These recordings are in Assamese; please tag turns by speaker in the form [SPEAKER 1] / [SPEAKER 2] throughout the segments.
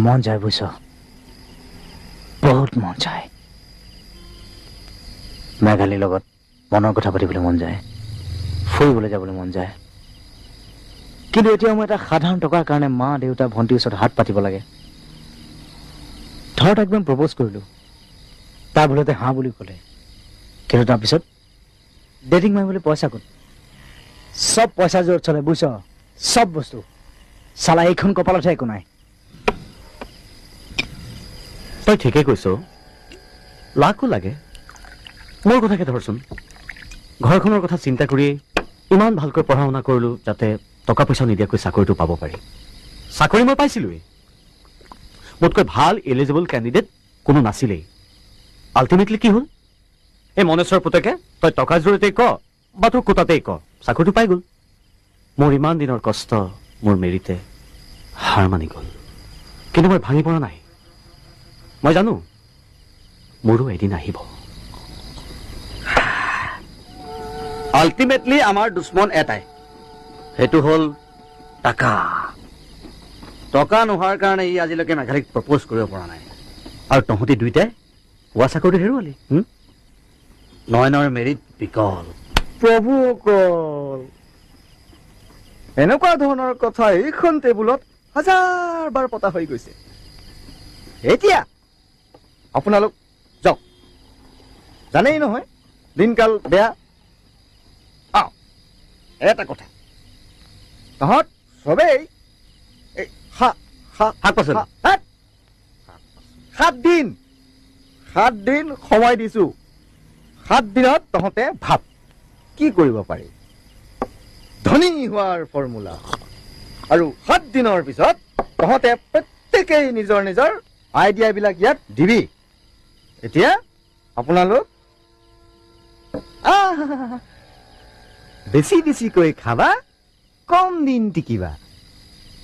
[SPEAKER 1] মন যায় বুজিছ, বহুত মন যায়। মেঘালীৰ লগত মনৰ কথা পাতিবলৈ মন যায়, ফুৰিবলৈ যাবলৈ মন যায়। কিন্তু এতিয়া মই এটা সাধাৰণ টকাৰ কাৰণে মা দেউতা ভণ্টিৰ ওচৰত হাত পাতিব লাগে। ধৰ তাক মই প্ৰপ'জ কৰিলোঁ, তাৰ ভুলতে হাঁ বুলি ক'লে, কিন্তু তাৰপিছত ডেটিং মাৰিবলৈ পইচা ক'ত? চব পইচা জোৰত চলে বুজিছ, চব বস্তু। চালা এইখন কপালতহে একো নাই।
[SPEAKER 2] তই ঠিকেই কৈছ, লাকো লাগে। মোৰ কথাকে ধৰচোন, ঘৰখনৰ কথা চিন্তা কৰিয়েই ইমান ভালকৈ পঢ়া শুনা কৰিলোঁ যাতে টকা পইচা নিদিয়াকৈ চাকৰিটো পাব পাৰি। চাকৰি মই পাইছিলোৱেই, মোতকৈ ভাল এলিজিবল কেণ্ডিডেট কোনো নাছিলেই। আল্টিমেটলি কি হ'ল, এই মনেশ্বৰ পুতেকে তই টকা জোৰতেই ক বা তোৰ কোটাতেই ক, চাকৰিটো পাই গ'ল। মোৰ ইমান দিনৰ কষ্ট মোৰ মেৰিতে হাৰ মানি গ'ল। কিন্তু মই ভাঙি পৰা নাই, মই জানো মোৰো এদিন আহিব।
[SPEAKER 3] আল্টিমেটলি আমাৰ দুশ্মন এটাই, সেইটো হ'ল টকা। টকা নোহোৱাৰ কাৰণে ই আজিলৈকে মেঘালীক প্ৰপ'জ কৰিব পৰা নাই। আৰু তহঁতি দুইটাই পোৱা চাকৰিটো হেৰুৱালি। নয়নৰ মেৰিট বিকল।
[SPEAKER 4] প্ৰভুসকল, এনেকুৱা ধৰণৰ কথা এইখন টেবুলত হাজাৰ বাৰ পতা হৈ গৈছে। এতিয়া আপোনালোক যাওক, জানেই নহয় দিনকাল বেয়া। এটা কথা, তহঁত চবেই 7 দিন সময় দিছো। 7 দিনত তহঁতে ভাব কি কৰিব পাৰি, ধনী হোৱাৰ ফৰ্মুলা। আৰু 7 দিনৰ পিছত তহঁতে প্ৰত্যেকেই নিজৰ নিজৰ আইডিয়াবিলাক ইয়াত দিবি। এতিয়া আপোনালোক বেছি বেছিকৈ খাবা, কম দিন টিকিবা।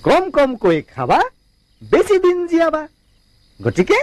[SPEAKER 4] কম কমকৈ খাবা, বেছি দিন জীয়াবা। গতিকে